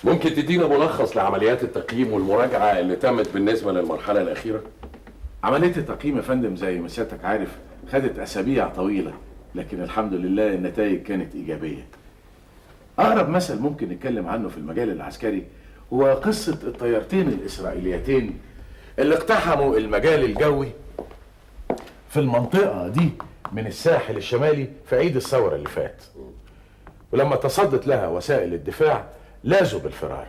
ممكن تدينا ملخص لعمليات التقييم والمراجعة اللي تمت بالنسبة للمرحلة الأخيرة؟ عملية التقييم يا فندم زي ما سيادتك عارف خدت أسابيع طويلة، لكن الحمد لله النتائج كانت إيجابية. أقرب مثل ممكن نتكلم عنه في المجال العسكري هو قصة الطيارتين الإسرائيليتين اللي اقتحموا المجال الجوي في المنطقة دي من الساحل الشمالي في عيد الثورة اللي فات، ولما تصدت لها وسائل الدفاع لازوا بالفرار.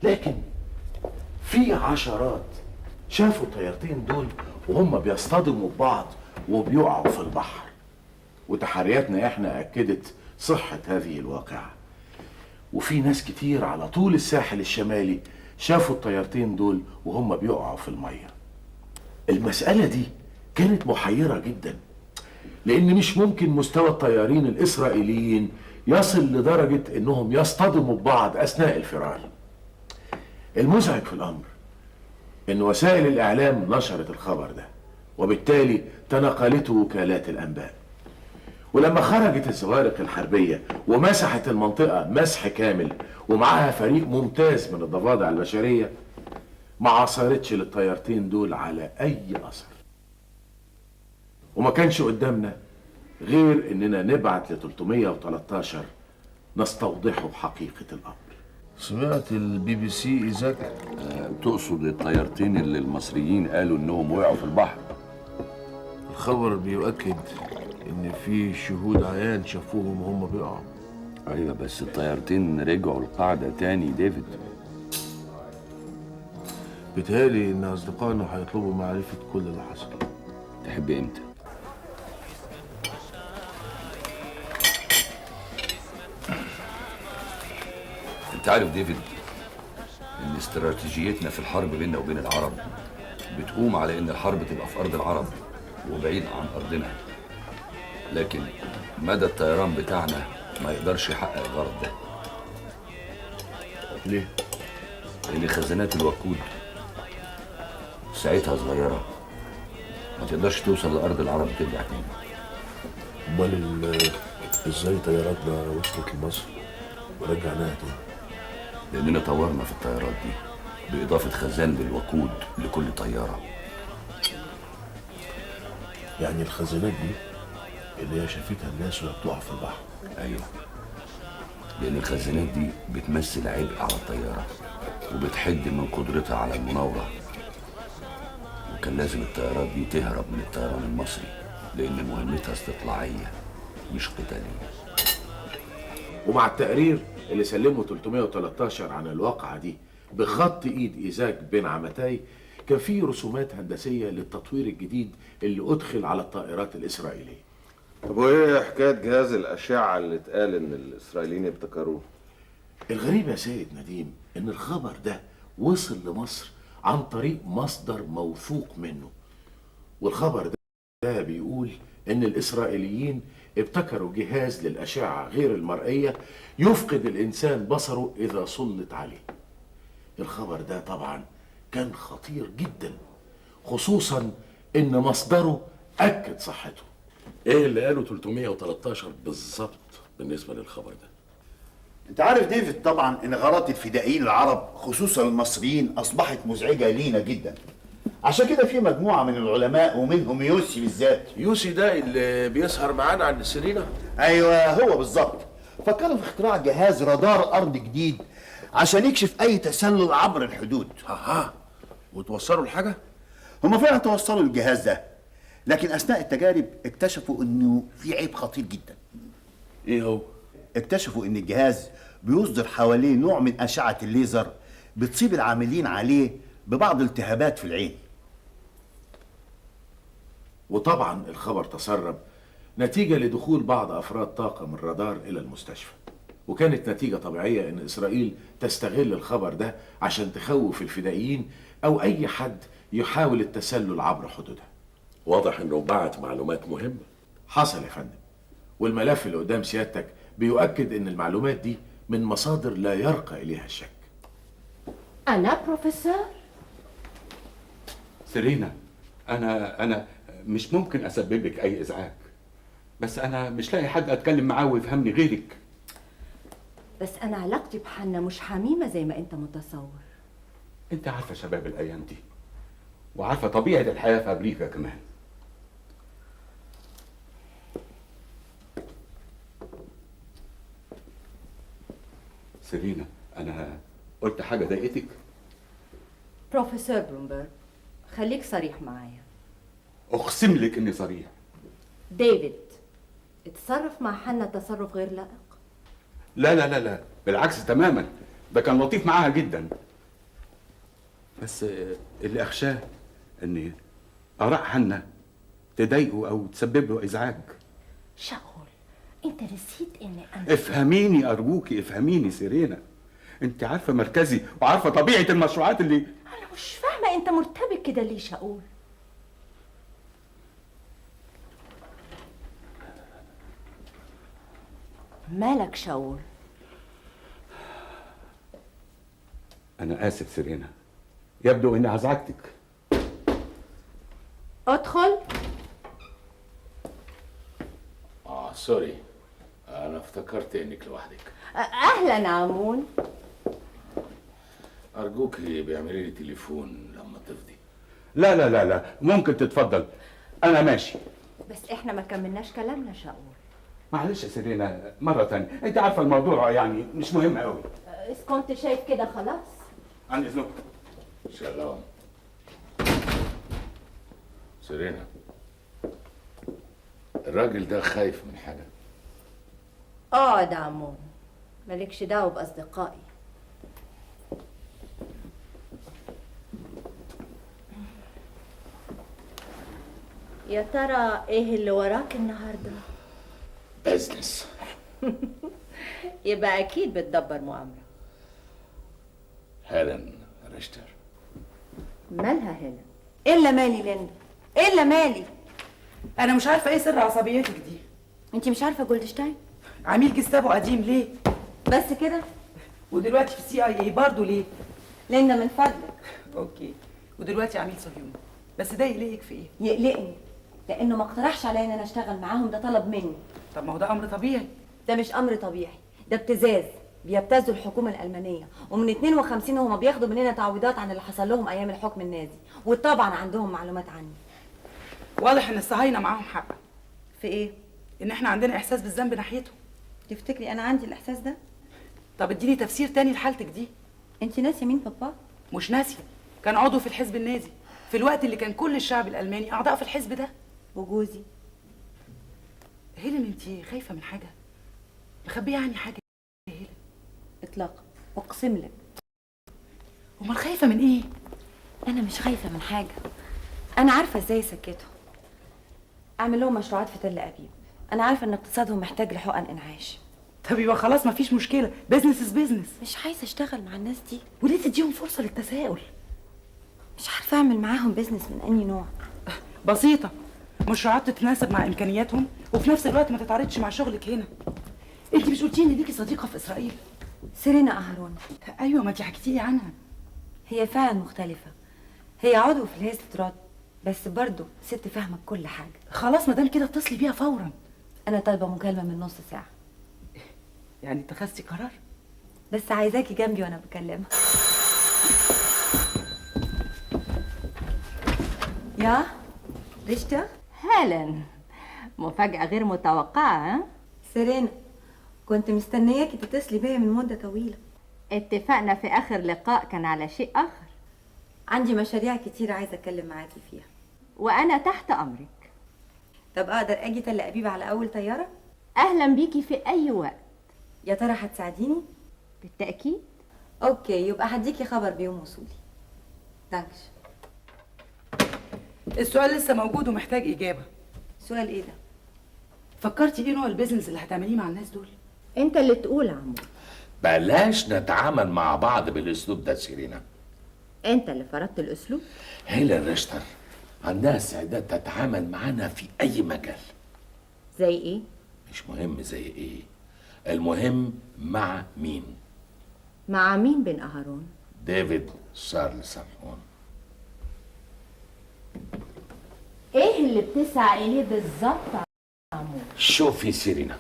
لكن في عشرات شافوا الطيارتين دول وهم بيصطدموا ببعض وبيقعوا في البحر، وتحرياتنا احنا اكدت صحة هذه الواقعة. وفي ناس كتير على طول الساحل الشمالي شافوا الطيارتين دول وهم بيقعوا في المية. المسألة دي كانت محيرة جدا، لأن مش ممكن مستوى الطيارين الإسرائيليين يصل لدرجة إنهم يصطدموا ببعض أثناء الفرار. المزعج في الأمر إن وسائل الإعلام نشرت الخبر ده، وبالتالي تناقلته وكالات الأنباء. ولما خرجت الزوارق الحربية ومسحت المنطقة مسح كامل ومعاها فريق ممتاز من الضفادع البشرية، ما عثرتش للطيارتين دول على أي أثر. وما كانش قدامنا غير إننا نبعت ل 313 نستوضحه حقيقة الأمر. سمعت البي بي سي إيزاك؟ تقصد الطيارتين اللي المصريين قالوا إنهم وقعوا في البحر؟ الخبر بيؤكد إن في شهود عيان شافوهم وهم بيقعوا. أيوة بس الطيارتين رجعوا القاعدة تاني ديفيد. بيتهيألي إن أصدقائنا هيطلبوا معرفة كل اللي حصل. تحب إمتى؟ أنت عارف ديفيد إن استراتيجيتنا في الحرب بيننا وبين العرب بتقوم على إن الحرب تبقى في أرض العرب وبعيد عن أرضنا، لكن مدى الطيران بتاعنا ما يقدرش يحقق الغرض ده. ليه؟ لأن خزانات الوقود ساعتها صغيرة، ما تقدرش توصل لأرض العرب وترجع تاني. أمال إزاي طياراتنا وصلت لمصر ورجعناها تاني؟ لأننا طورنا في الطيارات دي بإضافة خزان للوقود لكل طيارة. يعني الخزانات دي اللي هي شافتها الناس وهي بتقع في البحر؟ أيوه، لأن الخزانات دي بتمثل عبء على الطيارة وبتحد من قدرتها على المناورة، وكان لازم الطيارات دي تهرب من الطيران المصري لأن مهمتها استطلاعية مش قتالية. ومع التقرير اللي سلمه 313 عن الواقعة دي بخط إيد إيزاك بن عمتاي، كان فيه رسومات هندسية للتطوير الجديد اللي أدخل على الطائرات الإسرائيلية. طب وإيه حكاية جهاز الأشعة اللي اتقال إن الإسرائيليين ابتكروه؟ الغريب يا سيد نديم إن الخبر ده وصل لمصر عن طريق مصدر موثوق منه، والخبر ده بيقول إن الإسرائيليين ابتكروا جهاز للأشعة غير المرئية يفقد الإنسان بصره إذا سلط عليه. الخبر ده طبعا كان خطير جدا، خصوصا إن مصدره أكد صحته. إيه اللي قاله 313 بالظبط بالنسبة للخبر ده؟ أنت عارف ديفيد طبعا إن غارات الفدائيين العرب خصوصا المصريين أصبحت مزعجة لينا جدا. عشان كده في مجموعة من العلماء ومنهم يوسي بالذات. يوسي ده اللي بيسهر معانا عند سيرينا؟ أيوه هو بالظبط. فكروا في اختراع جهاز رادار أرض جديد عشان يكشف أي تسلل عبر الحدود. أها، وتوصلوا لحاجة؟ هما فعلا توصلوا للجهاز ده، لكن أثناء التجارب اكتشفوا إنه في عيب خطير جدا. إيه هو؟ اكتشفوا إن الجهاز بيصدر حواليه نوع من أشعة الليزر بتصيب العاملين عليه ببعض التهابات في العين. وطبعا الخبر تسرب نتيجة لدخول بعض أفراد طاقم الرادار إلى المستشفى، وكانت نتيجة طبيعية إن إسرائيل تستغل الخبر ده عشان تخوف الفدائيين أو أي حد يحاول التسلل عبر حدودها. واضح إنه بعت معلومات مهمة. حصل يا فندم، والملف اللي قدام سيادتك بيؤكد إن المعلومات دي من مصادر لا يرقى إليها الشك. أنا بروفيسور سيرينا، أنا مش ممكن أسبب لك أي إزعاج، بس أنا مش لاقي حد أتكلم معاه ويفهمني غيرك. بس انا علاقتي بحنا مش حميمه زي ما انت متصور. انت عارفه شباب الايام دي، وعارفه طبيعة الحياة في امريكا كمان. سيرينا، انا قلت حاجة ضايقتك؟ بروفيسور برومبرج، خليك صريح معايا. اقسم لك اني صريح. ديفيد اتصرف مع حنا تصرف غير لائق؟ لا لا لا لا، بالعكس تماما، ده كان لطيف معاها جدا. بس اللي اخشاه ان اراء حنا تضايقه او تسبب له ازعاج. شاول، انت نسيت ان انا... افهميني ارجوكي، افهميني سيرينا، انت عارفه مركزي وعارفه طبيعة المشروعات اللي... انا مش فاهمه انت مرتبك كده ليه شاول؟ مالك شاول؟ انا اسف سيرينا، يبدو اني ازعجتك. ادخل. sorry، انا افتكرت انك لوحدك. اهلا عمون. ارجوكي بيعملي لي تليفون لما تفضي. لا لا لا لا، ممكن تتفضل، انا ماشي. بس احنا ما كملناش كلامنا شاول. معلش يا سيرينا، مرة تانية، انت عارفة الموضوع يعني مش مهم قوي. اذا كنت شايف كده خلاص. عن اذنكم. سلام. سيرينا، الراجل ده خايف من حاجة. اقعد يا عمون، مالكش دعوة بأصدقائي. يا ترى ايه اللي وراك النهارده؟ business. يبقى اكيد بتدبر مؤامرة. هيلين ريشتر. مالها هيلين؟ الا مالي ليندا، الا مالي. انا مش عارفه ايه سر عصبيتك دي. انت مش عارفه جولدشتاين؟ عميل جستافو قديم ليه؟ بس كده؟ ودلوقتي في CIA برضه ليه؟ ليندا من فضلك. okay، ودلوقتي عميل صهيوني، بس ده يقلقك في ايه؟ يقلقني لانه ما اقترحش عليا ان انا اشتغل معاهم، ده طلب مني. طب ما هو ده امر طبيعي. ده مش امر طبيعي، ده ابتزاز، بيبتزوا الحكومة الالمانية، ومن 52 وهما بياخدوا مننا تعويضات عن اللي حصل لهم ايام الحكم النازي، وطبعا عندهم معلومات عني. واضح ان الصهاينة معاهم حق. في ايه؟ ان احنا عندنا احساس بالذنب ناحيتهم. تفتكري انا عندي الاحساس ده؟ طب اديني تفسير تاني لحالتك دي. انت ناسيه مين بابا؟ مش ناسيه، كان عضو في الحزب النازي في الوقت اللي كان كل الشعب الالماني اعضاء في الحزب ده. وجوزي. هيلين، انت خايفة من حاجة؟ مخبيه عني حاجة يا هيلين؟ اطلاقا، اقسم لك. امال خايفة من ايه؟ انا مش خايفة من حاجة، انا عارفه ازاي اسكتهم، اعمل لهم مشروعات في تل ابيب، انا عارفه ان اقتصادهم محتاج لحقن انعاش. طب يبقى خلاص مفيش مشكلة، business is business. مش عايزه اشتغل مع الناس دي. وليه تديهم فرصة للتساؤل؟ مش عارفه اعمل معاهم business من اي نوع. بسيطة، مشروعات تتناسب مع امكانياتهم وفي نفس الوقت ما تتعارضش مع شغلك هنا. انت مش قلتي ان ليكي صديقه في اسرائيل؟ سيرينا اهرون. ايوه، ما انت حكيتي لي عنها. هي فعلا مختلفة، هي عضو في الهستدرات، بس برضه ست فاهمه كل حاجة. خلاص ما دام كده اتصلي بيها فورا. انا طالبه مكالمة من نص ساعة. يعني اتخذتي قرار؟ بس عايزاكي جنبي وانا بكلمها. يا رشتا. هيلين، مفاجأة غير متوقعة. ها؟ سيرينا، كنت مستنياكي تتصلي بيا من مدة طويلة. اتفقنا في آخر لقاء كان على شيء آخر. عندي مشاريع كتير عايزة أتكلم معاكي فيها. وأنا تحت أمرك. طب أقدر أجي تل أبيب على أول طيارة؟ أهلا بيكي في أي وقت. يا ترى هتساعديني؟ بالتأكيد. okay، يبقى هديكي خبر بيوم وصولي. thanks. السؤال لسه موجود ومحتاج إجابة. سؤال إيه ده؟ فكرتي إيه نوع ال business اللي هتعمليه مع الناس دول؟ أنت اللي تقول يا عمو. بلاش نتعامل مع بعض بالأسلوب ده سيرينا. أنت اللي فرضت الأسلوب؟ هيلين ريشتر عندها استعداد تتعامل معانا في أي مجال. زي إيه؟ مش مهم زي إيه، المهم مع مين. مع مين بن أهرون؟ ديفيد سارل سامحون. ايه اللي بتسعى اليه بالظبط يا عمو؟ شوفي سيرينا،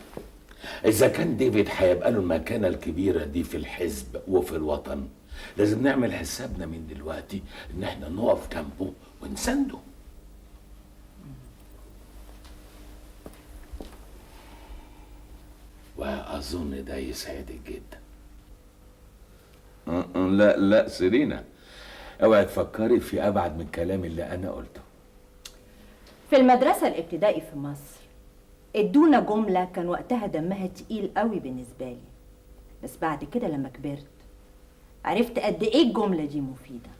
إذا كان ديفيد هيبقى له المكانة الكبيرة دي في الحزب وفي الوطن، لازم نعمل حسابنا من دلوقتي إن احنا نقف جنبه ونسنده. وأظن ده يسعدك جدا. لا لا سيرينا، اوعي تفكري في أبعد من الكلام اللي أنا قلته. في المدرسة الابتدائي في مصر ادونا جملة كان وقتها دمها تقيل قوي بالنسبة لي، بس بعد كده لما كبرت عرفت قد ايه الجملة دي مفيدة.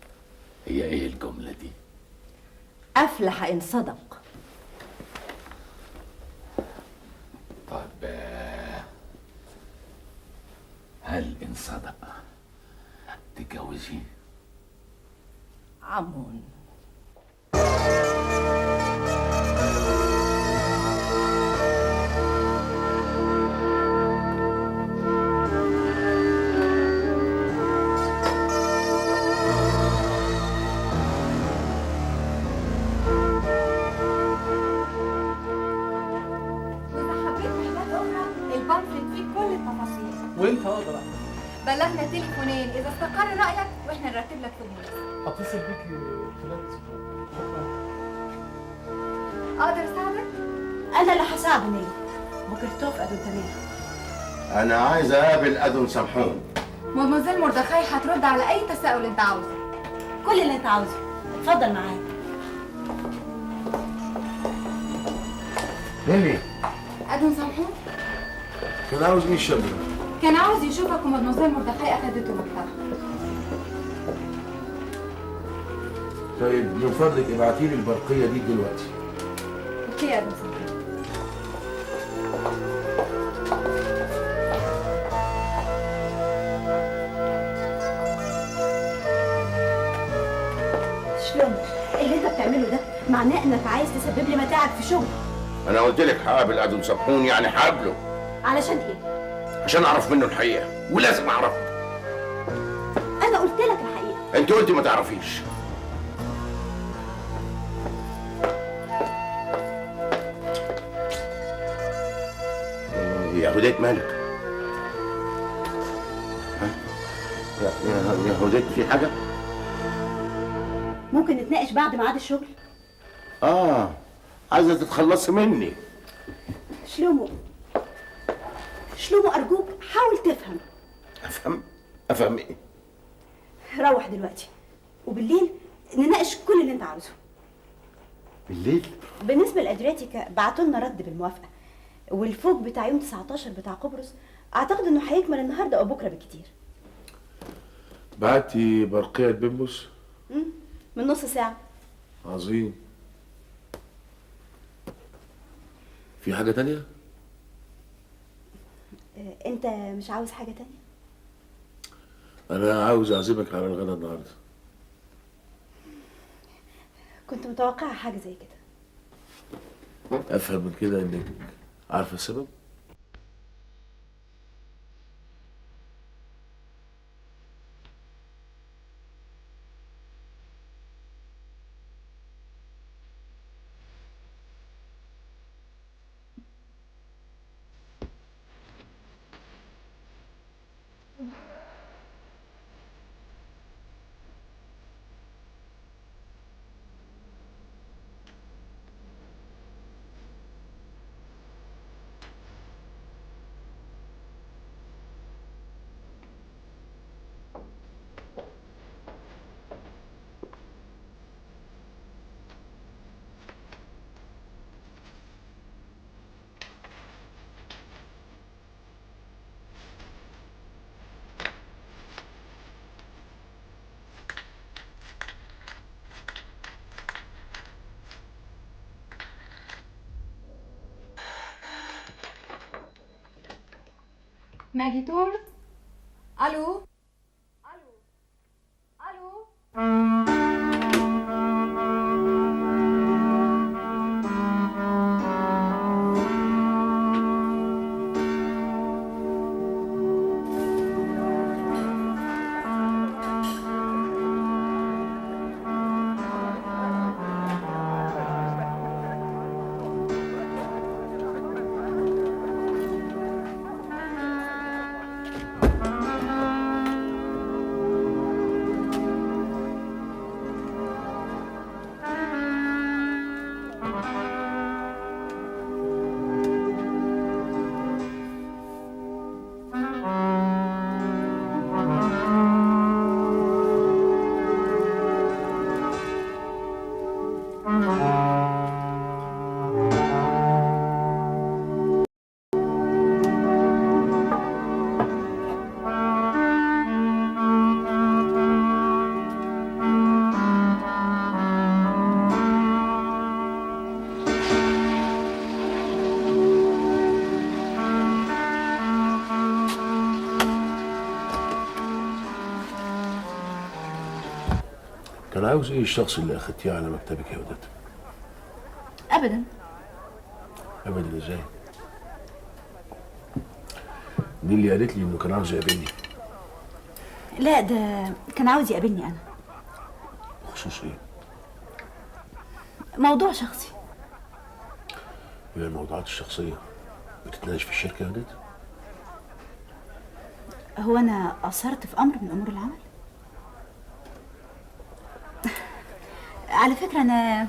هي ايه الجملة دي؟ أفلح إن صدق. طب هل إن صدق تتجوزيه؟ عمون. وانت اقدر بلغنا تليفونين اذا استقر رايك واحنا نرتب لك في المناسبة. هتصل بيك خلال اسبوع. شكرا. اقدر اساعدك؟ انا اللي هساعده نيلي. בוקר טוב אדון تمام. انا عايز اقابل אדון سمحون. مدموزيل مردخاي هترد على اي تساؤل انت عاوزه. كل اللي انت عاوزه. اتفضل معايا. نيلي. אדון سمحون؟ كان عاوز مين الشاب ده؟ كان عاوز يشوفك ومدموزيل مردخاي اخدته مكتبها. طيب من فضلك ابعتي لي البرقيه دي دلوقتي. okay يا אדון سمحون. شلون؟ اللي انت بتعمله ده معناه انك عايز تسبب لي متاعب في شغلي. انا قلت لك هقابل أدون سمحون، يعني هقابله. علشان ايه؟ عشان اعرف منه الحقيقة، ولازم اعرفها. انا قلت لك الحقيقة. انت قلتي ما تعرفيش. يا هديت مالك؟ ها؟ يا هديت في حاجة؟ ممكن نتناقش بعد ميعاد الشغل؟ عايزه تتخلصي مني. شلومو شلومو أرجوك حاول تفهم. أفهم؟ أفهم إيه؟ روح دلوقتي وبالليل نناقش كل اللي أنت عاوزه. بالليل؟ بالنسبة لأدرياتيكا بعتوا لنا رد بالموافقة، والفوق بتاع يوم 19 بتاع قبرص أعتقد إنه هيكمل النهارده أو بكرة بالكتير. بعتي برقية بيمبوس؟ من نص ساعة. عظيم. في حاجة تانية؟ انت مش عاوز حاجة تانية؟ أنا عاوز أعزمك على الغدا النهاردة. كنت متوقعة حاجة زي كده. أفهم من كده إنك عارفة السبب؟ ماجي تور. الو الو الو. كان عاوز ايه الشخص اللي اخدتيه على مكتبك يا وداد؟ ابدا. ابدا ازاي؟ مين اللي قالت لي انه كان عاوز يقابلني؟ لا ده كان عاوز يقابلني انا. بخصوص ايه؟ موضوع شخصي. هي الموضوعات الشخصية بتتناقش في الشركة يا وداد؟ هو انا قصرت في امر من امور العمل؟ على فكرة انا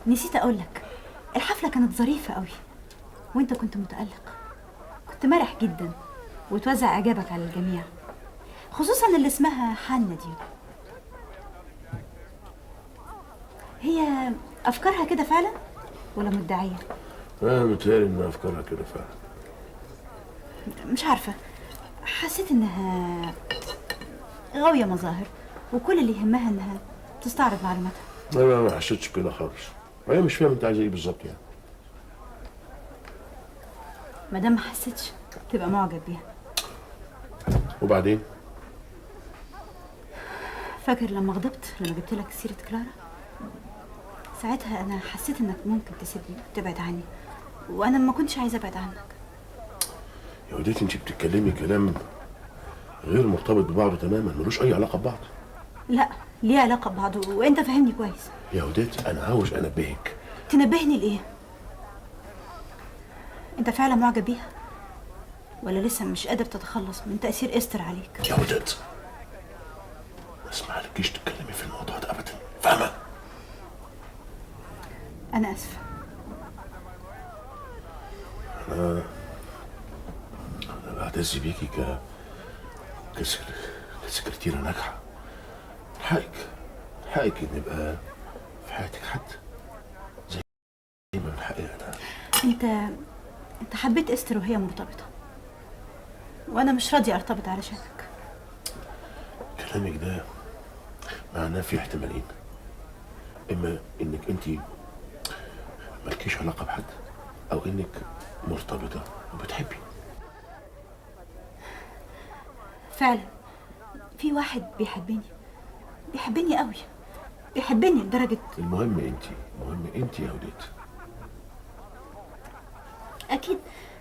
نسيت اقول لك، الحفلة كانت ظريفة قوي وانت كنت متألق، كنت مرح جدا وتوزع اعجابك على الجميع، خصوصا اللي اسمها حنة دي. هي افكارها كده فعلا ولا مدعية؟ انا متهيألي ان افكارها كده فعلا. مش عارفة، حسيت انها غاوية مظاهر وكل اللي يهمها انها تستعرض معلوماتها. لا ما حسيتش بكده خالص. هي مش فاهم انت عايزه ايه بالظبط يعني. ما دام ما حسيتش تبقى معجب بيها. وبعدين؟ فاكر لما غضبت لما جبت لك سيرة كلارا؟ ساعتها انا حسيت انك ممكن تسيبني وتبعد عني، وانا ما كنتش عايزه ابعد عنك. يا وديتي انت بتتكلمي كلام غير مرتبط ببعضه تماما، ملوش اي علاقة ببعض. لا ليه علاقة ببعضه وانت فاهمني كويس. يا وديت انا عاوز انبهك. تنبهني لايه؟ انت فعلا معجب بيها ولا لسه مش قادر تتخلص من تاثير استر عليك؟ يا وديت ما اسمعلكيش تتكلمي في الموضوع ده ابدا، فاهمه؟ انا اسفه. انا بعتز بيكي كسكرتيرة ناجحة. حقك ان يبقى في حياتك حد زي ما من حقي انا. انت حبيت استر وهي مرتبطة، وانا مش راضية ارتبط علشانك. كلامك ده معناه في احتمالين، اما انك انت مالكيش علاقة بحد، او انك مرتبطة وبتحبي. فعلا في واحد بيحبني قوي، بيحبني لدرجة. المهم انت يا وديت. اكيد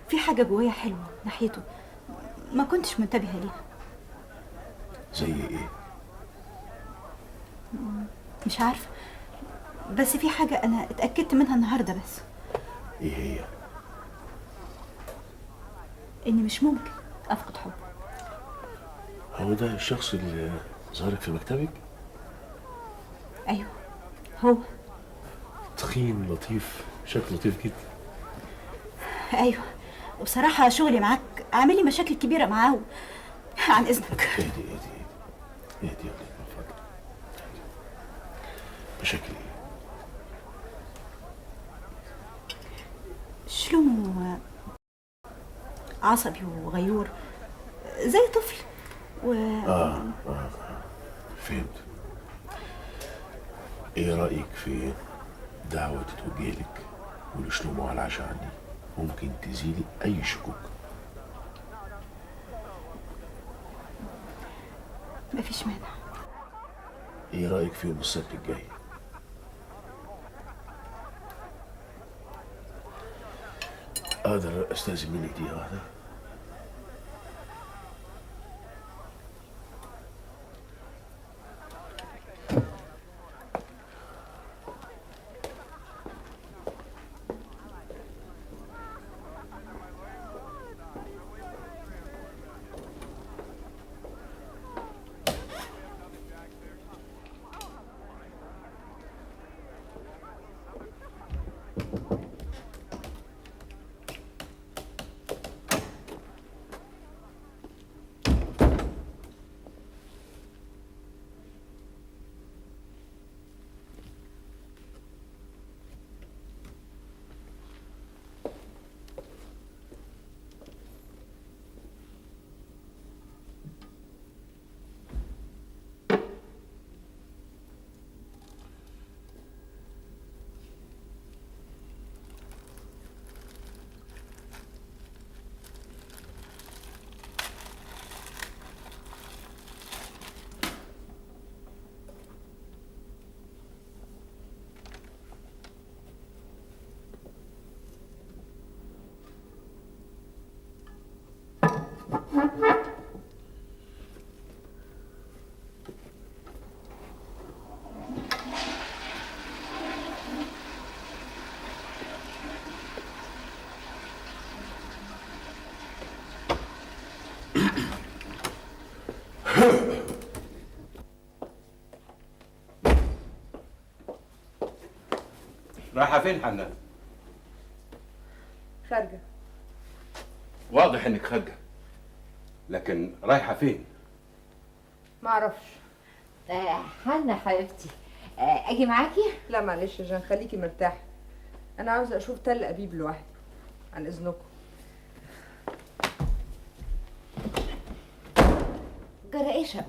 في حاجة جوايا حلوة ناحيته ما كنتش منتبهة ليها. زي ايه؟ مش عارفة، بس في حاجة انا اتأكدت منها النهاردة بس. ايه هي؟ اني مش ممكن افقد حبه. هو ده الشخص اللي ظهرك في مكتبك؟ ايوه هو. تخين لطيف، شكله لطيف جدا. ايوه، وبصراحة شغلي معاك عامل لي مشاكل كبيرة معاه. عن اذنك. اهدي اهدي اهدي اهدي يا ولد من فضلك. مشاكل ايه؟ شلومو عصبي وغيور زي طفل و فهمت. ايه رأيك في دعوة تتوجه لك ولشلومو على العشاء عندي؟ ممكن تزيلي أي شكوك. مفيش مانع. ايه رأيك في يوم السبت الجاي؟ أقدر أستأذن منك دقيقة واحدة؟ رايحة فين حنا؟ خارجة. واضح انك خارجة، لكن رايحة فين؟ معرفش. حنا حبيبتي، اجي معاكي؟ لا معلش يا جان، خليكي مرتاحة. انا عاوزة اشوف تل ابيب لوحدي. عن اذنكم. جرى ايه شاول؟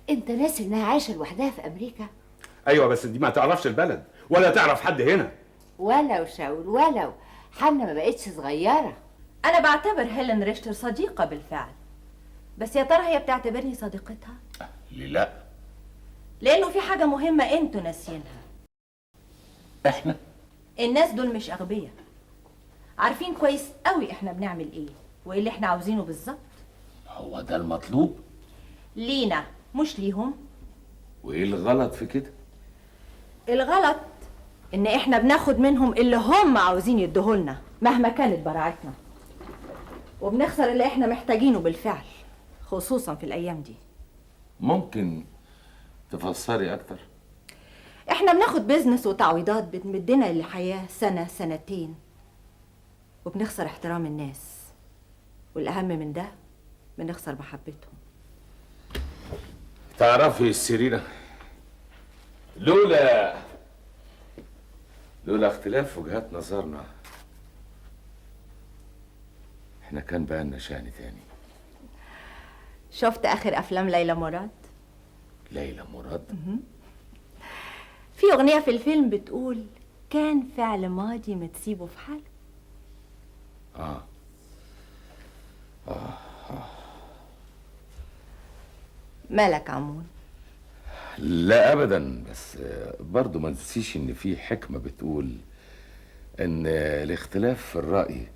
انت ناسي انها عايشة لوحدها في امريكا؟ ايوه بس دي ما تعرفش البلد ولا تعرف حد هنا. ولو شاول ولو، حنا ما بقتش صغيرة. أنا بعتبر هيلين ريشتر صديقة بالفعل، بس يا ترى هي بتعتبرني صديقتها؟ ليه لا؟ لأنه في حاجة مهمة أنتوا ناسيينها. إحنا؟ الناس دول مش أغبياء، عارفين كويس قوي إحنا بنعمل إيه وإيه اللي إحنا عاوزينه بالظبط. هو ده المطلوب؟ لينا مش ليهم. وإيه الغلط في كده؟ الغلط إن إحنا بناخد منهم اللي هم عاوزين يديهولنا مهما كانت براعتنا، وبنخسر اللي إحنا محتاجينه بالفعل، خصوصا في الأيام دي. ممكن تفسري أكتر؟ إحنا بناخد بيزنس وتعويضات بتمدنا للحياة سنة سنتين، وبنخسر احترام الناس، والأهم من ده بنخسر محبتهم. تعرفي سيرينا، لولا اختلاف وجهات نظرنا احنا كان بقالنا شأن تاني. شفت آخر أفلام ليلى مراد؟ ليلى مراد؟ في أغنية في الفيلم بتقول كان فعل ماضي ما تسيبه في حاله. آه. آه. آه. مالك عمون؟ لا أبدا، بس برضو ما ننسيش إن في حكمة بتقول إن الاختلاف في الرأي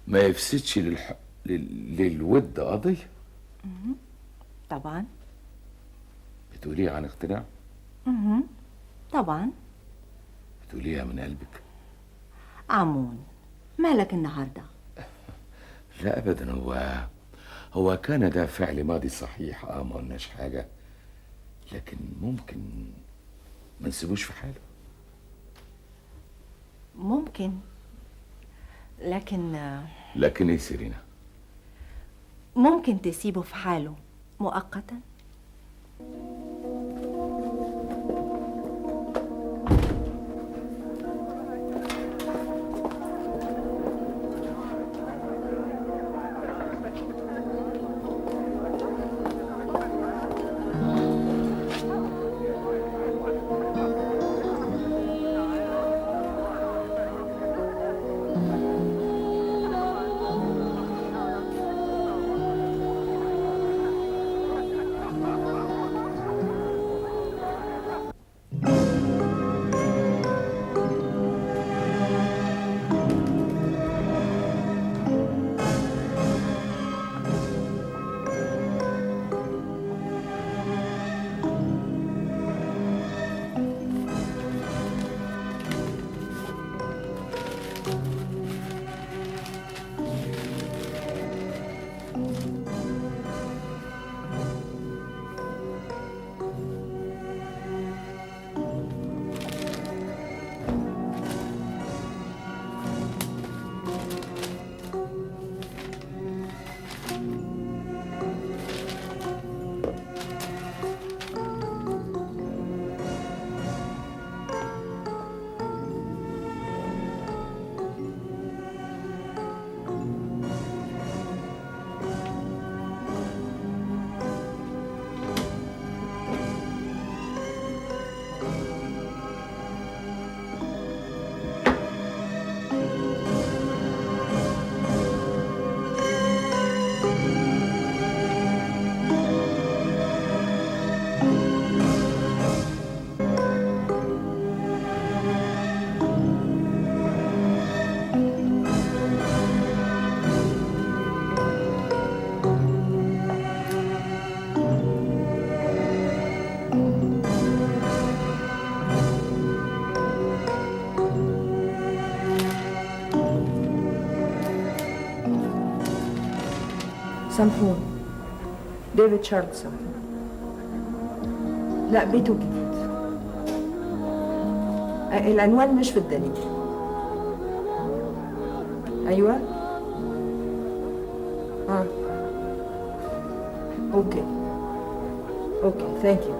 ما يفسدش للود قضية. طبعا. بتقوليها عن اقتناع؟ طبعا. بتقوليها من قلبك؟ عمون مالك النهارده؟ لا ابدا، هو كان ده فعل ماضي صحيح، ما قلناش حاجة، لكن ممكن ما نسيبوش في حاله. ممكن، لكن لكن ايه سيرينا؟ ممكن تسيبه في حاله مؤقتا. سامحون، ديفيد تشارلز سامحون. لا، بيته جديد. العنوان مش في الدليل. ايوه. okay okay، thank you.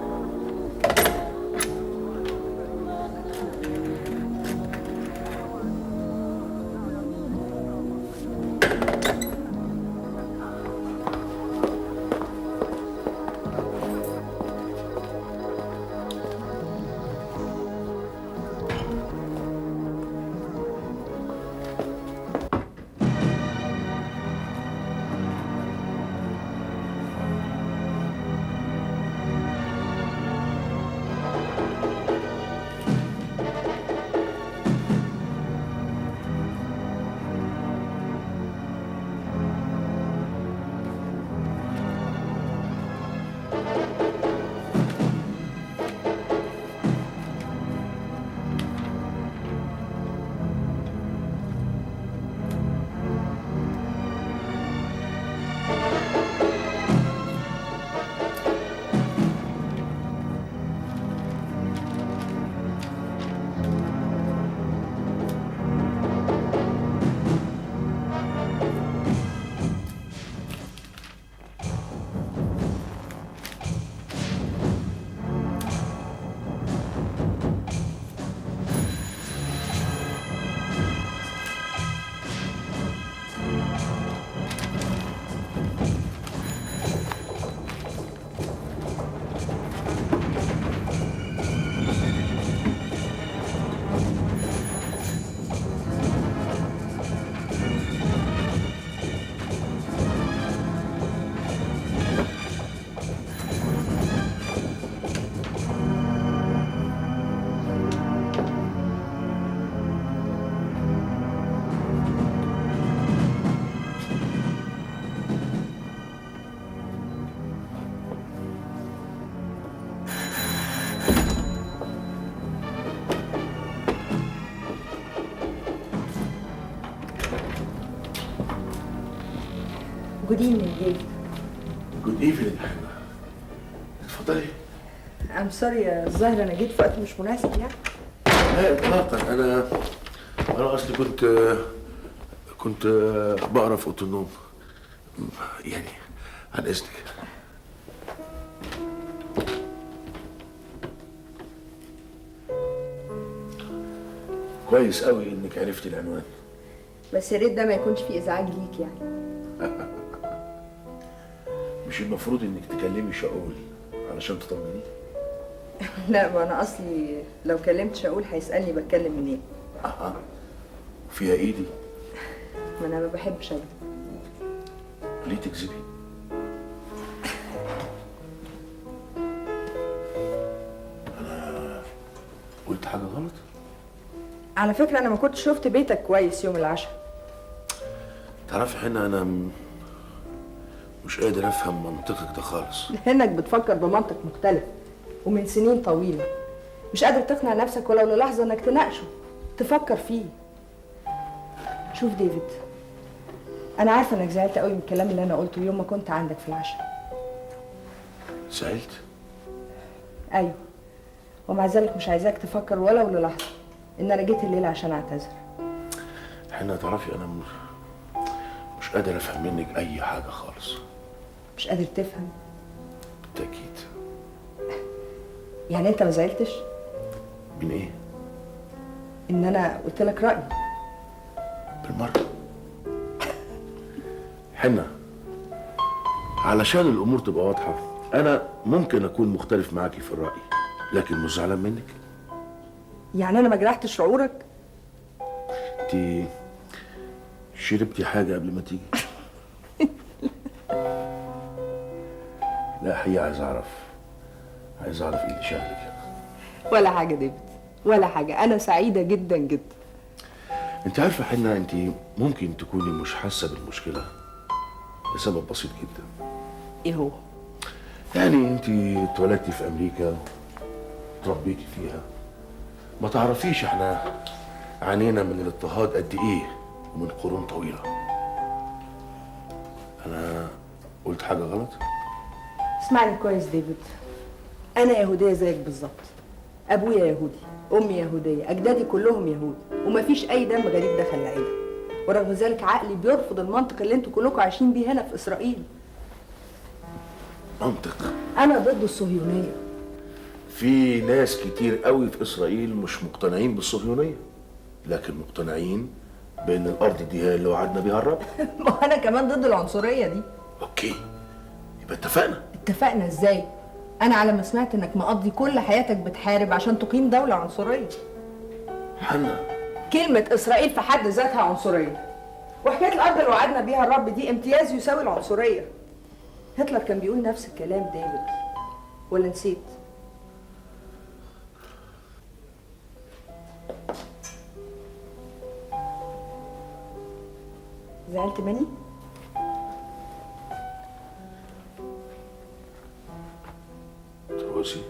Good evening, David. Good evening. اتفضلي. I'm sorry، الظاهر انا جيت في وقت مش مناسب يعني. لا اطلاقا، انا اصلي كنت بقرا في اوضة النوم. يعني عن اذنك. كويس قوي انك عرفتي العنوان. بس يا ريت ده ما يكونش فيه ازعاج ليك يعني. مش المفروض انك تكلمي شاول علشان تطمنيه؟ لا، ما انا اصلي لو كلمت شاول هيسالني بتكلم منين. اها، فيها ايدي. ما انا ما بحبش اكذب. ليه تكذبي؟ انا قلت حاجة غلط؟ على فكرة انا ما كنتش شفت بيتك كويس يوم العشاء. تعرفي حنا انا مش قادر افهم منطقك ده خالص. لانك بتفكر بمنطق مختلف ومن سنين طويلة، مش قادر تقنع نفسك ولو للحظة انك تناقشه، تفكر فيه. شوف ديفيد، انا عارفه انك زعلت قوي من الكلام اللي انا قلته يوم ما كنت عندك في العشاء. زعلت؟ ايوه، ومع ذلك مش عايزاك تفكر ولو للحظة ان انا جيت الليلة عشان اعتذر. حنا تعرفي انا مش قادر افهم منك اي حاجة خالص. مش قادر تفهم؟ بالتاكيد. يعني انت ما زعلتش؟ من ايه؟ ان انا قلت لك رايي. بالمرة. حنا علشان الامور تبقى واضحة، انا ممكن اكون مختلف معاكي في الراي، لكن مش زعلان منك. يعني انا ما جرحتش شعورك؟ انت شربتي حاجة قبل ما تيجي؟ لا حقيقة عايز اعرف ايه اللي شغلك. ولا حاجة ديفيد، ولا حاجة، انا سعيدة جدا جدا. انت عارفه حنا، انت ممكن تكوني مش حاسه بالمشكلة لسبب بسيط جدا. ايه هو؟ يعني انت اتولدتي في امريكا، اتربيتي فيها، ما تعرفيش احنا عانينا من الاضطهاد قد ايه ومن قرون طويلة. انا قلت حاجة غلط؟ اسمعني كويس ديفيد، انا يهودية زيك بالظبط. ابويا يهودي، امي يهودية، اجدادي كلهم يهود، ومفيش اي دم غريب دخل العيلة. ورغم ذلك عقلي بيرفض المنطق اللي انتوا كلكم عايشين بيه هنا في اسرائيل. منطق؟ انا ضد الصهيونية. في ناس كتير قوي في اسرائيل مش مقتنعين بالصهيونيه، لكن مقتنعين بان الارض دي هي اللي وعدنا بيها الرب. ما انا كمان ضد العنصرية دي. okay، يبقى اتفقنا. اتفقنا ازاي؟ انا على ما سمعت انك مقضي كل حياتك بتحارب عشان تقيم دولة عنصرية. حنا، كلمة اسرائيل في حد ذاتها عنصرية، وحكاية الارض اللي وعدنا بيها الرب دي امتياز يساوي العنصرية. هتلر كان بيقول نفس الكلام ديفيد، ولا نسيت؟ زعلت مني؟ ترقصي؟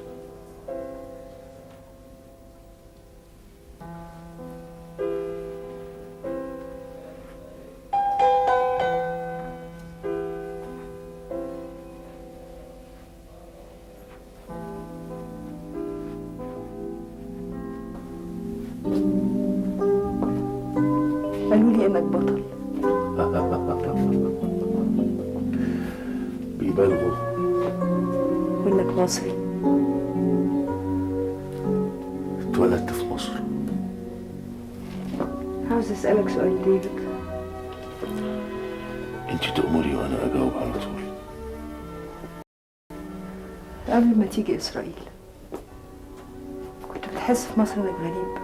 قالوا لي انك بطل. بيبالغوا. وانك مصري. اتولدت في مصر. عاوز اسألك سؤال ديفيد. انت تأمري وانا اجاوب على طول. قبل ما تيجي اسرائيل كنت بتحس في مصر انك غريب؟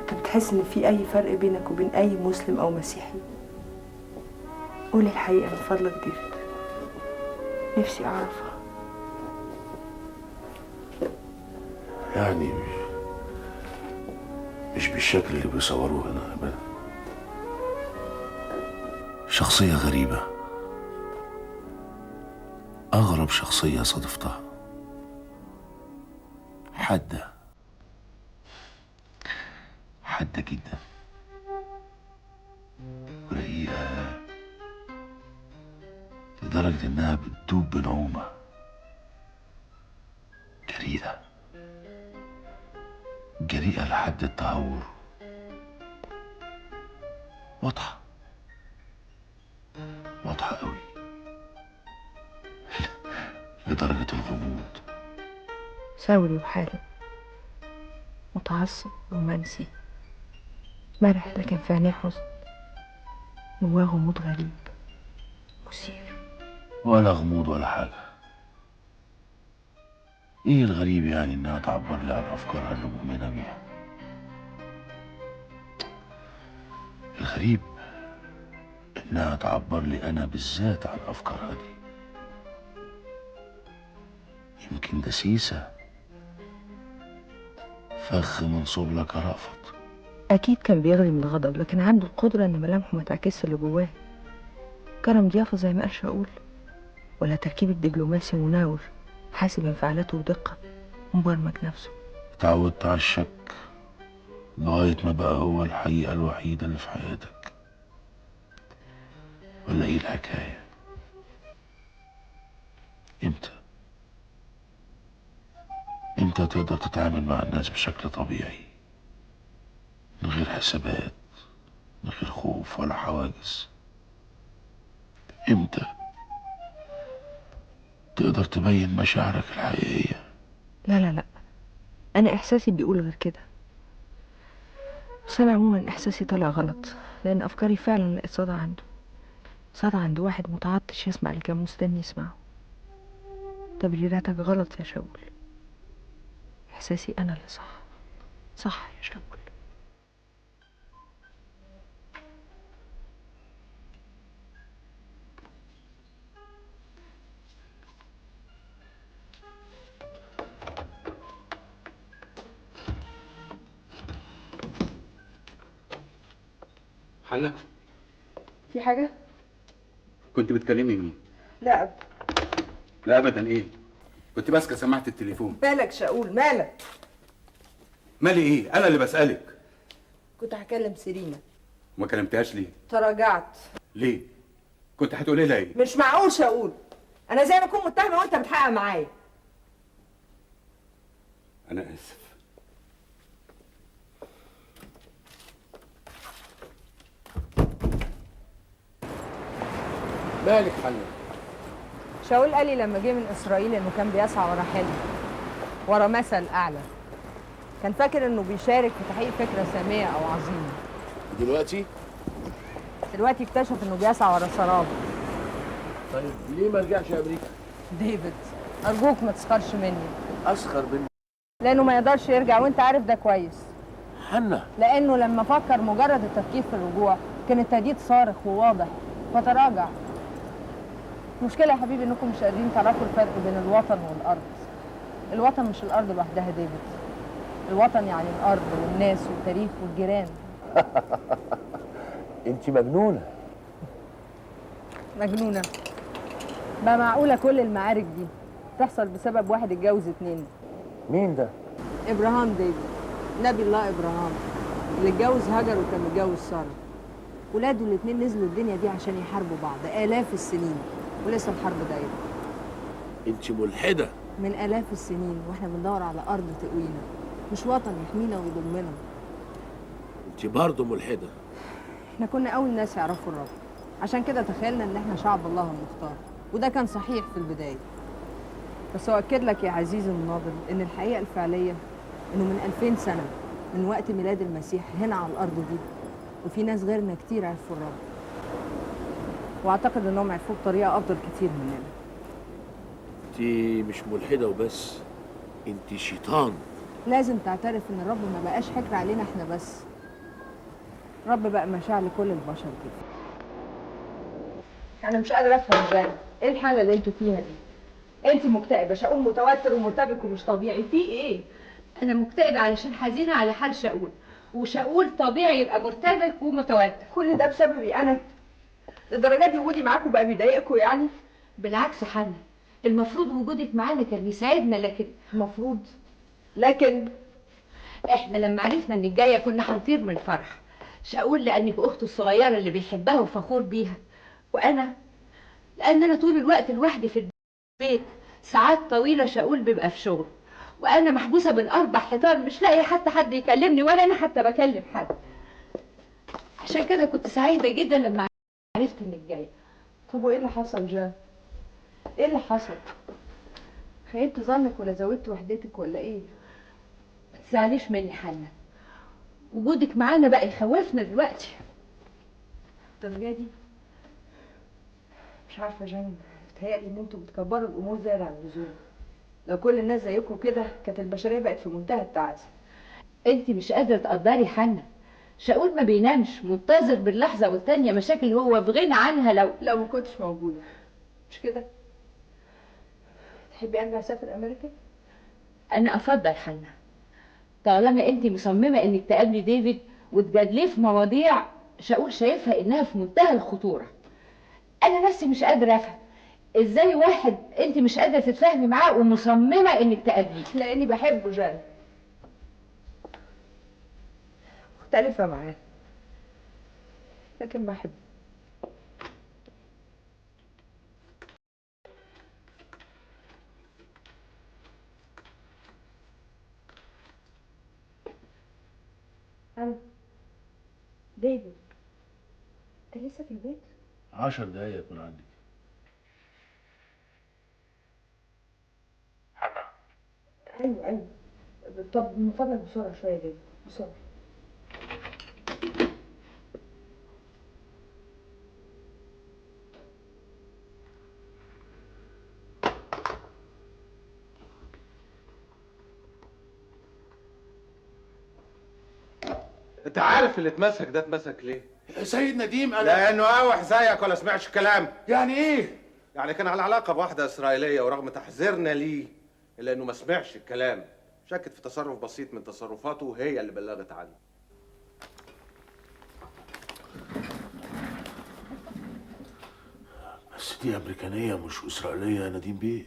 كنت بتحس ان في اي فرق بينك وبين اي مسلم او مسيحي؟ قولي الحقيقة من فضلك ديفيد، نفسي اعرفها. يعني مش بالشكل اللي بيصوروه هنا ابدا. شخصية غريبة، أغرب شخصية صادفتها. حادة، حادة جدا، ورقيقة لدرجة إنها بتدوب بنعومة. جريئة، جريئة لحد التهور. واضحة، واضحة قوي لدرجة الغموض. ثوري وحالم، متعصب رومانسي، مرح لكن في عينيه حزن، جواه غموض غريب مثير. ولا غموض ولا حاجة. ايه الغريب يعني انها تعبر لي عن افكارها اللي مؤمنة بيها؟ الغريب انها تعبر لي انا بالذات عن افكارها دي. يمكن دسيسة، فخ منصوب لك رأفت. اكيد كان بيغلي من الغضب، لكن عنده القدرة ان ملامحه ما تعكسش اللي جواه. كرم ضيافة زي ما قال شاول، ولا تركيب الدبلوماسي مناور حاسب انفعالاته بدقة ومبرمج نفسه. اتعودت على الشك لغاية ما بقى هو الحقيقة الوحيدة اللي في حياتك، ولا ايه الحكاية؟ امتى امتى تقدر تتعامل مع الناس بشكل طبيعي، من غير حسابات، من غير خوف ولا حواجز؟ امتى تقدر تبين مشاعرك الحقيقية؟ لا لا لا، أنا إحساسي بيقول غير كده. بس أنا عموما إحساسي طلع غلط، لأن أفكاري فعلا لقيت صدى عنده، صدى عند واحد متعطش يسمع اللي كان مستني يسمعه. تبريراتك غلط يا شاول، إحساسي أنا اللي صح. صح يا شاول. حلا، في حاجة؟ كنت بتكلمي مين؟ لا لا أبدا. إيه؟ كنت ماسكة سماعة التليفون. مالك شاول، مالك؟ مالي إيه؟ أنا اللي بسألك. كنت هكلم سيرينا. وما كلمتهاش ليه؟ تراجعت. ليه؟ كنت هتقولي لها ايه؟ مش معقول شاول، انا زي ما اكون متهمه وانت بتحقق معايا. انا اسف. مالك حنا؟ شاول قال لي لما جه من اسرائيل انه كان بيسعى ورا حلم، ورا مثل اعلى. كان فاكر انه بيشارك في تحقيق فكرة سامية او عظيمة. دلوقتي؟ دلوقتي اكتشف انه بيسعى ورا سراب. طيب ليه ما رجعش امريكا؟ ديفيد ارجوك ما تسخرش مني. اسخر مني؟ لانه ما يقدرش يرجع وانت عارف ده كويس. حنا، لانه لما فكر مجرد التفكير في الرجوع كان التهديد صارخ وواضح فتراجع. المشكلة يا حبيبي انكم مش قادرين تعرفوا الفرق بين الوطن والارض. الوطن مش الارض لوحدها ديفيد. الوطن يعني الارض والناس والتاريخ والجيران. انت مجنونة. مجنونة؟ بقى معقولة كل المعارك دي تحصل بسبب واحد اتجوز اتنين؟ مين ده؟ ابراهام ديفيد، نبي الله ابراهام اللي اتجوز هاجر وكان متجوز ساره. ولاده الاتنين نزلوا الدنيا دي عشان يحاربوا بعض آلاف السنين، ولسه الحرب دايرة. انت ملحدة. من آلاف السنين واحنا بندور على أرض تقوينا، مش وطن يحمينا ويضمنا. انت برضه ملحدة. احنا كنا أول ناس يعرفوا الرب، عشان كده تخيلنا إن احنا شعب الله المختار، وده كان صحيح في البداية. بس أؤكد لك يا عزيزي المناضل إن الحقيقة الفعلية إنه من 2000 سنة من وقت ميلاد المسيح هنا على الأرض دي، وفي ناس غيرنا كتير عرفوا الرب، واعتقد انهم عرفوه بطريقة افضل كتير مننا. انت مش ملحدة وبس، انت شيطان. لازم تعترف ان الرب ما بقاش حكر علينا احنا بس، الرب بقى مشاع لكل البشر دي. انا مش قادرة افهم ازاي ايه الحالة اللي انتوا فيها دي؟ انت مكتئبه، شاول متوتر ومرتبك ومش طبيعي، في ايه؟ انا مكتئبه علشان حزينة على حال شاول، وشاول طبيعي يبقى مرتبك ومتوتر. كل ده بسببي انا؟ للدرجة دي وجودي معاكم بقى بيضايقكم يعني؟ بالعكس حنا، المفروض وجودك معانا كان بيساعدنا، لكن المفروض، لكن احنا لما عرفنا انك جاية كنا هنطير من الفرح. شاول لانك اخته الصغيرة اللي بيحبها وفخور بيها، وانا لان انا طول الوقت لوحدي في البيت، ساعات طويلة شاول بيبقى في شغل وانا محبوسة بين 4 حيطان، مش لاقيه حتى حد يكلمني ولا انا حتى بكلم حد. عشان كده كنت سعيدة جدا لما عرفت انك جاية. طب وايه اللي حصل جان؟ ايه اللي حصل؟ خيبت ظنك ولا زودت وحدتك ولا ايه؟ ما تزعليش مني حنا، وجودك معانا بقى يخوفنا دلوقتي. الدرجة دي؟ مش عارفه جان، بتهيألي ان انتوا بتكبروا الامور زيادة عن اللزوم. لو كل الناس زيكم كده كانت البشرية بقت في منتهى التعاسة. انت مش قادرة تقدري حنا، شاول ما بينامش، منتظر باللحظة والتانية مشاكل هو في غنى عنها لو ما كنتش موجودة. مش كده؟ تحبي ارجع اسافر امريكا؟ انا افضل حنا، طالما انت مصممه انك تقابلي ديفيد وتجادليه في مواضيع شاول شايفها انها في منتهى الخطورة. انا نفسي مش قادرة افهم ازاي واحد انت مش قادرة تتفاهمي معاه ومصممه انك تقابليه. لاني بحبه جان، مختلفة معاه لكن بحبه. أنا ديفيد، أنت لسه في البيت؟ 10 دقايق يكون عندك. حنا. أيوه طب من فضلك بسرعة شوية يا ديفيد، بسرعة. انت عارف اللي اتمسك ده اتمسك ليه؟ سيد نديم انا لانه اوح زيك ولا سمعش كلام. يعني ايه؟ يعني كان على علاقة بواحدة اسرائيلية، ورغم تحذيرنا ليه الا انه ما سمعش الكلام، شكت في تصرف بسيط من تصرفاته وهي اللي بلغت عنه. بس دي امريكانيه مش اسرائيلية يا نديم بيه.